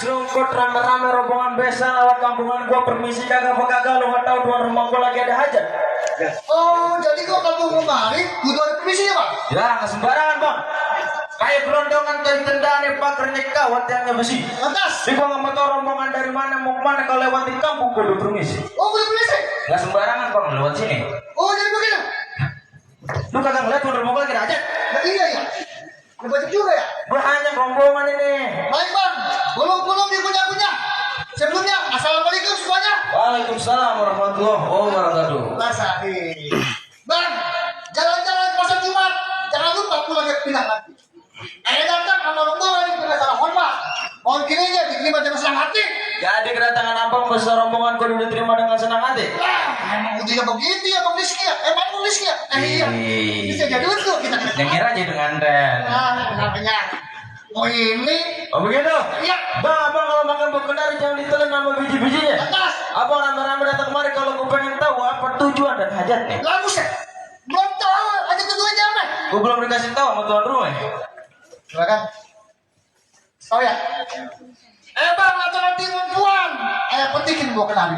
serungkut rame-rame rombongan besa lewat kampungan gua, permisi kagak lu nggak tahu tuan rumah gua lagi ada hajat. Oh, jadi kau kampung kemari, kudu ada permisi ya, Bang? Ya, nggak sembarangan bang. Kayak gelondongan kayak tendane pak renyek kawat yang besi. Lantas? Di gua nggak mau tahu rombongan dari mana mau kemana, kalau lewat di kampung kudu permisi. Oh, kudu permisi? Nggak sembarangan bang lewat sini. Oh, jadi begitu? Lu kagak ngeliat tuan rumah gua lagi ada hajat? Nah, iya ya. Ada banyak juga ya? Banyak rombongan ini. Baik, Bang. Belum dikunyah-kunyah. Sebelumnya, assalamualaikum semuanya. Waalaikumsalam warahmatullahi wabarakatuh. Basahi. Bang, jalan-jalan ke pasar Jumat. Jangan lupa pulang ke Pinang nanti. Datang sama rombongan ini dengan salah hormat. Mohon kiranya diterima dengan senang hati. Jadi kedatangan abang besar rombongan kudu diterima dengan senang hati. Emang ujinya begitu ya, Bang Rizky ya? Bang Rizky ya? Iya. Bisa jadi dulu kita. Yang kira aja dengan den. Namanya. Oh ini. Oh begitu? Iya. Bang, abang kalau makan buah kendari jangan ditelan sama biji-bijinya. Atas. Abang rame-rame datang kemari kalau gue pengen tahu apa tujuan dan hajatnya. Lalu sih. Belum tahu. Aja kedua jamnya. Gue belum dikasih tahu sama tuan rumah. Silakan. Oh ya. Bang, lantaran timur puan. Petikin buah kendari.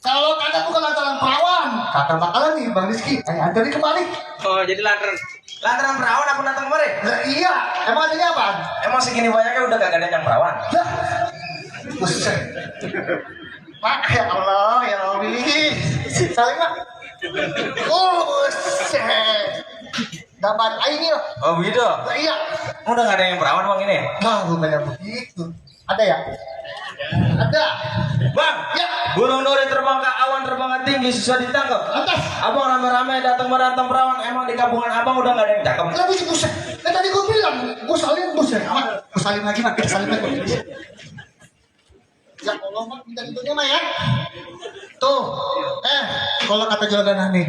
Kalau kata bukan lantaran perawan, kata bakalan nih Bang Rizky. Anterin kemari. Oh jadi lantaran perawan aku datang kemari? Nah, iya. Emang adanya apa? Emang segini banyaknya udah kagak ada yang perawan? Lah. Buset. Mak, ya Allah, ya Rabbi. Saling mak. Oh, buset. Dapat ini loh. Oh begitu? Nah, iya. Udah gak ada yang perawan bang ini? Nah, bukannya begitu. Ada ya? Ada. Bang, Ya. burung duri terbang ke awan, terbang ke tinggi, susah ditangkap. Atas. Abang rame-rame datang perawan, emang di kampungan abang udah gak ada yang cakep? Lah buset. Kan tadi gue bilang, gue salin buset. Mak, gue salin lagi mak, kita salin lagi. Ya Allah mak, minta ditanya mah ya. Tuh, kalau kata juragan nih,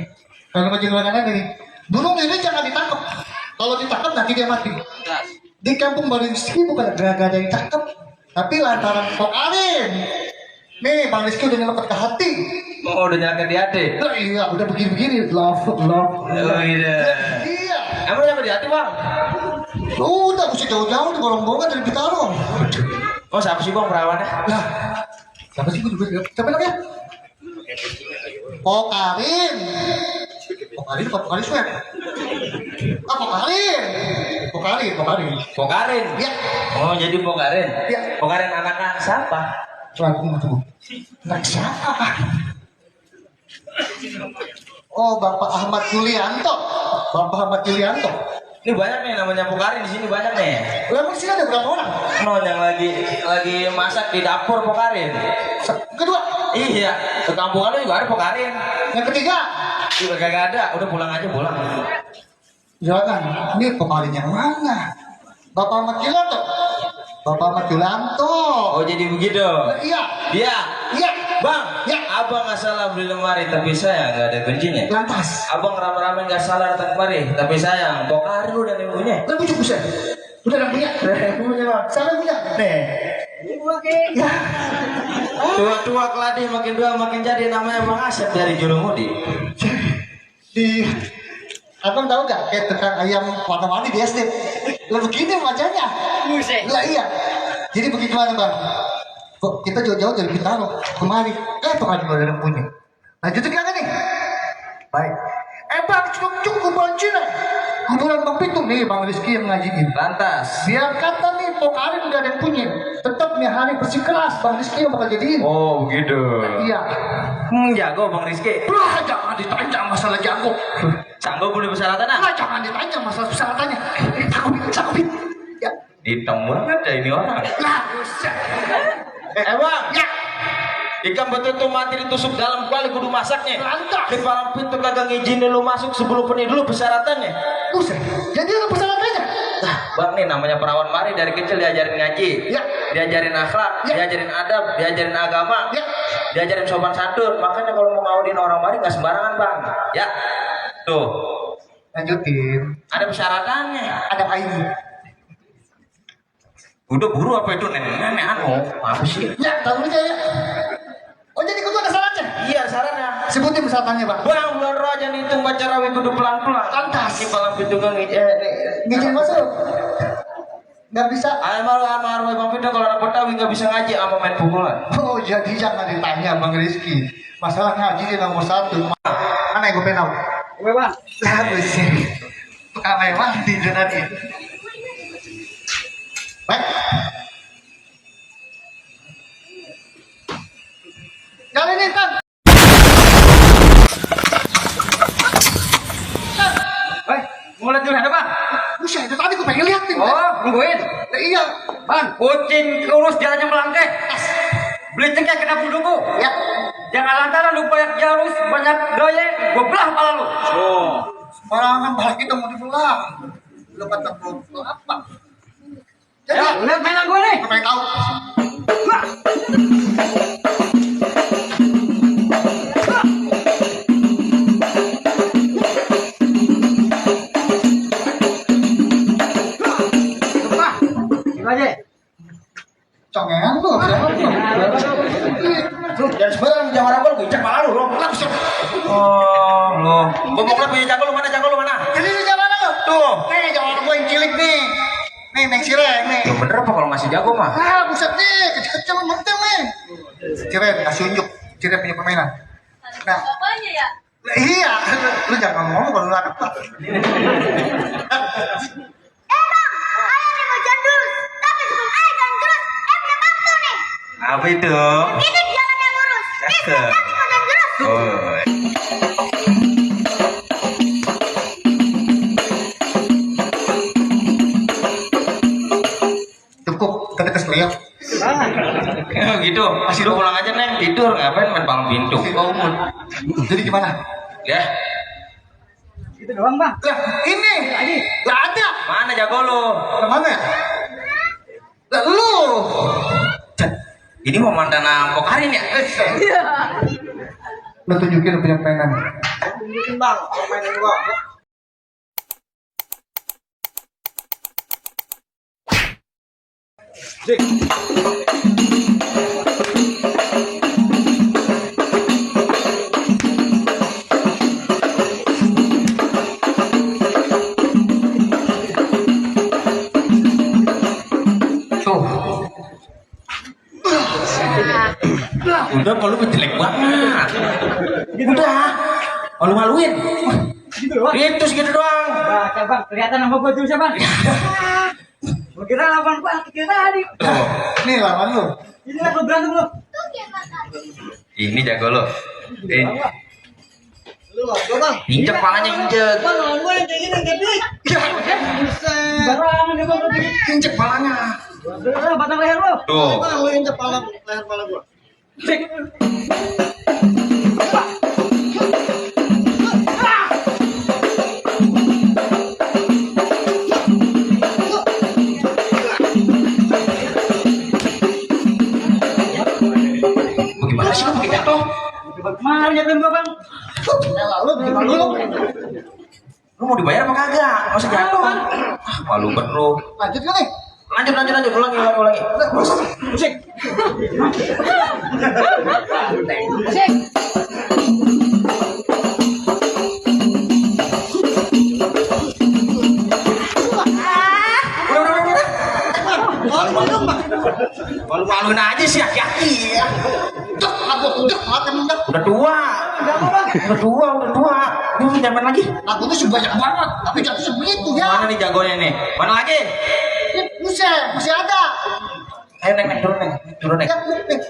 kalau kata juragan nih, burung ini jangan ditangkap. Kalau ditangkap nanti dia mati. Di kampung Bang Rizky bukan gak ada yang tangkap, tapi lantaran pokarin. Nih, Bang Rizky udah nyeleket ke hati. Oh udah nyalakan di hati? Nah, iya, udah begini-begini. Love. Oh iya. Iya. Emang nyalakan di hati bang? Udah, mesti jauh-jauh di golong-golongan dari Bintaro. Oh siapa sih bang perawannya? Lah, siapa sih gue juga? Siapa namanya? Pokarin. Pokarin apa Pokarin Swab? Pokarin. Pokarin? Iya. Oh jadi Pokarin? Iya. Pokarin anak siapa? Tunggu. Anak siapa? Oh, Bapak Ahmad Yulianto. Ini banyak nih namanya Pokarin di sini banyak nih. Lah, emang sini ada berapa orang? No yang lagi masak di dapur Pokarin. Kedua. Iya, ke kampungan lu juga ada Pokarin. Yang ketiga. Juga kagak ada, udah pulang aja pulang. Jangan, ini Pokarin yang mana? Bapak Ahmad Yulianto. Oh jadi begitu? Iya. Iya. Bang, ya abang nggak salah beli lemari, tapi saya nggak ada kuncinya. Lantas. Abang rame-rame nggak salah datang kemari, tapi sayang Pokarin udah nih punya. Lah bujuk buset. Udah ada punya. Punya bang. Siapa punya? Nih. Ya. Tua-tua keladi makin tua makin jadi, namanya Bang Asep dari Jurumudi. Di abang tahu nggak kayak tukang ayam warna-warni di SD? Lah begini wajahnya. Buset. Lah iya. Jadi bagaimana bang? Kok kita jauh-jauh dari Bintaro kemari? Pokarin udah ada punya. Lanjutin kagak nih? Baik. Bang, cukup banci nih. Kuburan Bang Pitung nih, Bang Rizky yang ngajiin. Lantas. Biar kata nih Pokarin udah ada yang punya. Tetap nih hari bersikeras Bang Rizky yang bakal jadiin. Oh begitu. Iya. Jago Bang Rizky. Wah, jangan ditanya masalah jago. Sanggup boleh persyaratan ah? Wah, jangan ditanya masalah persyaratannya. Cakep. Ya. Hitam banget ya ini orang. Nah, buset. Bang. Ya. Ikan betutu mati ditusuk dalam kuali kudu masaknya. Lantas. Di palang pintu kagak ngizinin lu masuk sebelum penuhi dulu persyaratannya. Buset. Jadi apa persyaratannya? Nah, Bang nih namanya perawan mari dari kecil diajarin ngaji. Ya. Diajarin akhlak, Ya. diajarin adab, diajarin agama. Ya. Diajarin sopan santun. Makanya kalau mau ngawinin orang mari nggak sembarangan, Bang. Ya. Tuh. Lanjutin. Ada persyaratannya. Ada ini. Udah buru apa itu nenek apa sih? Ya, tahu aja ya. Oh, jadi kudu ada syaratnya? Iya syaratnya. Sebutin persyaratannya, Bang. Bang, bulan raja hitung baca rawi kudu pelan-pelan. Lantas. Di palang pintu kan Ngizin masuk. Nggak bisa. Almarhum Bang Pintu kalau anak Betawi nggak bisa ngaji sama main pukulan. Oh jadi jangan ditanya Bang Rizky. Masalah ngaji di nomor 1. Mana yang gue penau? Gue bang. Lah sih. Tukang air mandi nanti. Baik. Kali ini kan. Mau lihat dulu ada bang? Buset, itu tadi gue pengen lihat nih. Oh, nungguin. Iya. Bang, kucing kurus jalannya melangkeh. Beli cengkeh kena punduku. Ya. Jangan lantaran lu banyak jarus, banyak gaya, gue belah kepala lu. Sembarangan bahas kita mau dibelah. Lu kata lu apa? Jadi, Ya, lihat mainan gue nih. gue pengen tahu. Bang, gini aja. Congengan lu, siapa lu? Jangan sembarang jangan marah gue cek malah lu. Langsung. Oh, lu. Boboknya punya jago lu mana? Jago lu mana? Jadi ini jalan lu. Tuh. Nih, jalan gue yang cilik nih. Nih, Neng Sireng nih. Ya bener apa kalau masih jago mah? Ah, buset nih, kecil-kecil menteng nih. Cireng, kasih unjuk. Cireng punya permainan. Nah, Apanya ya? lah, iya, lu jangan ngomong kalau lu anak pak. Bang, ayah nih mau jadul. Tapi sebelum ayah jalan terus, punya waktu nih. Apa itu? Ini jalan yang lurus. Cakep. Tapi mau jalan terus. Oh. Cukup, kita tes leo. Gitu. Kasih lu pulang aja Neng, tidur ngapain main palang pintu. Jadi gimana? Ya. Itu doang bang. Lah, ini. Lah ada. Mana jago lu? Lah mana? Lah lu. Ini mau mantan Pokarin ya? Lu tunjukin lu punya permainan. Tunjukin bang, mainan gua. Tuh. Udah kalau lu jelek banget. Udah. Malu-maluin. Gitu doang. Itu segitu doang. Baca bang, kelihatan nama gua tuh siapa? Gua kira lawan gua, kira tadi. Tuh. Nih lawan lu. Ini kan lu berantem lu. Ini jago lo. Lu lawan bang. Injek palanya injek. Bang, lawan gua yang kayak gini, kayak gini. Buset. Barangan dia bang, kayak gini. Injek palanya. Batang leher lu. Tuh. Bang, lu injek leher pala gua. Cek. Bagaimana sih lu pakai jatuh? Kemarin jatuhin gua bang. Lalu gimana lu? Lu mau dibayar apa kagak? Masa jatuh? Ah, malu banget lu. Lanjut kan nih? Lanjut. Ulangi. Musik. Malu-maluin aja sih aki-aki ya. Udah tua. Udah tua. Ini jangan lagi. Aku tuh sebanyak banget, tapi jatuh sebegitu ya. Mana nih jagonya nih? Mana lagi? Buset, masih ada. Ayo Neng, turun Neng.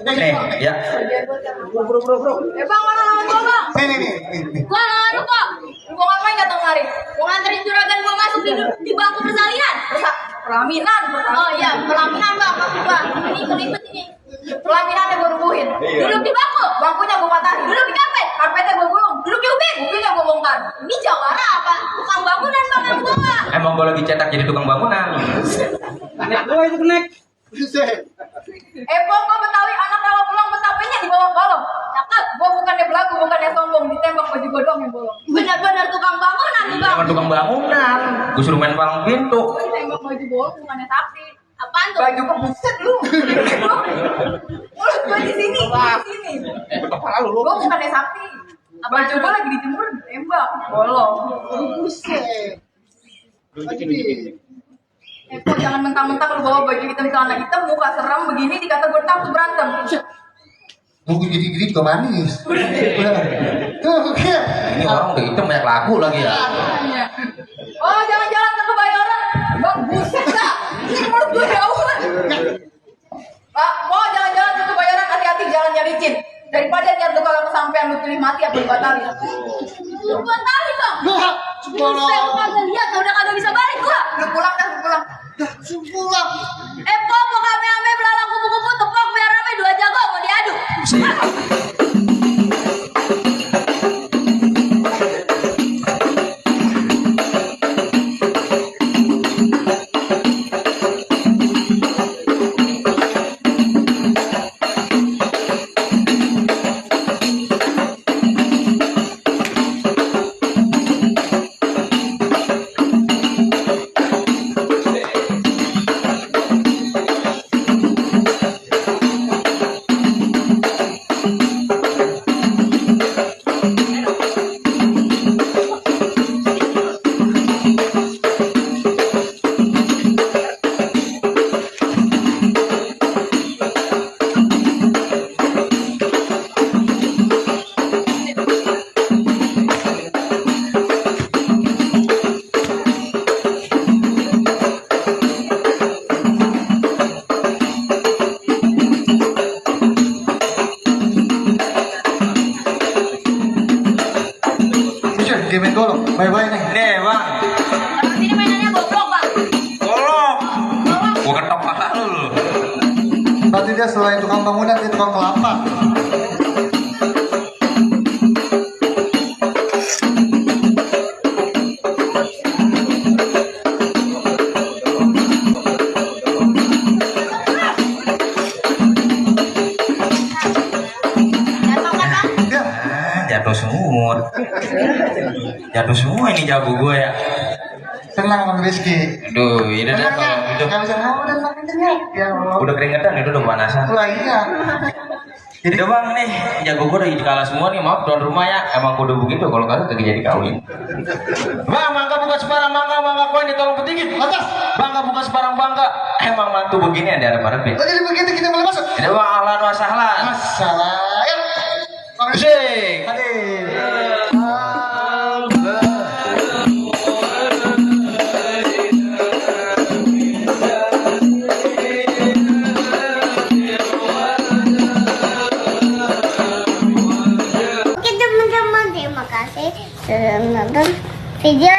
Nih, ya. Bro. Bang, mana lawan gua bang? Nih. Gua lawan lu kok. Gua ngapain datang kemari? Gua nganterin juragan gua masuk di bangku persalinan. Pelaminan. Oh iya, pelaminan bang, maksud gua. Ini kelipet ini. Pelaminan yang gua rubuhin. Duduk di bangku, bangkunya gua patahin. Duduk di karpet, karpetnya gua gulung. Duduk di ubin, gua bongkar. Ini jawara apa? Tukang bangunan bang, yang gua nggak. Emang gue lagi cetak jadi tukang bangunan. Nek gua itu nek. Buset. Bang, gua Betawi, anak rawa pulang Betawinya di bawah kolong. Cakep, gua bukannya belagu, bukannya sombong. Ditembak baju gua doang yang bolong. Benar-benar tukang bangunan nih bang. Emang tukang bangunan. Gue suruh main palang pintu. Gua ditembak baju bolong, bukannya sapi. Apaan tuh? Baju buset lu. Mulut gua di sini. Kepala lu. Gua bukannya sapi. Baju gua lagi dijemur, ditembak. Bolong. Buset. Lagi nih. Kok jangan mentang-mentang lu bawa baju hitam celana hitam muka seram begini dikata gue takut berantem. Mungkin gini-gini juga manis. Tuh, oke. Ini orang udah hitam banyak lagu lagi ya. Iya. Oh jangan-jangan ke Kebayoran. Bang buset dah. Ini menurut gue jauh kan. Pak, oh jangan-jangan ke Kebayoran hati-hati jalannya licin. Daripada niat lu kalau kesampean lu pilih mati apa dibatalin. Lu batalin dong. Nah, Buset, lu kagak lihat udah kagak bisa balik gua. Lu pulang dah, lu pulang. pulang. Pok, mau kame-ame belalang kupu-kupu tepok biar rame 2 jago mau diadu. Game golok. Bye-bye nih. Nih bang, Orang sini mainannya goblok, Bang. golok. Gua ketok paha lu. Berarti dia selain tukang bangunan, dia tukang kelapa. Jatuh kan, Bang? Ya, Jatuh semua. Jatuh semua ini jago gue ya. tenang Bang Rizky. Aduh, ini dah Tenang ya, kalau itu nggak bisa ngomong dan makin tenang. Ya Allah. udah keringetan itu udah panasan. Lah iya. Jadi bang nih, jago gue udah kalah semua nih, maaf tuan rumah ya. Emang kudu begitu, kalau kagak kagak jadi kawin. Bang, mangga bukan sembarang mangga koin ditolong petinggi. Lantas, Bangga bukan sembarang bangga. Emang mantu begini ada harap-harap ya. oh, jadi begitu kita mulai masuk. Jadi bang, ahlan wa sahlan. Masalah. Ya. Bang Rizky. Asik. Hadir. Oke teman-teman, terima kasih sudah menonton video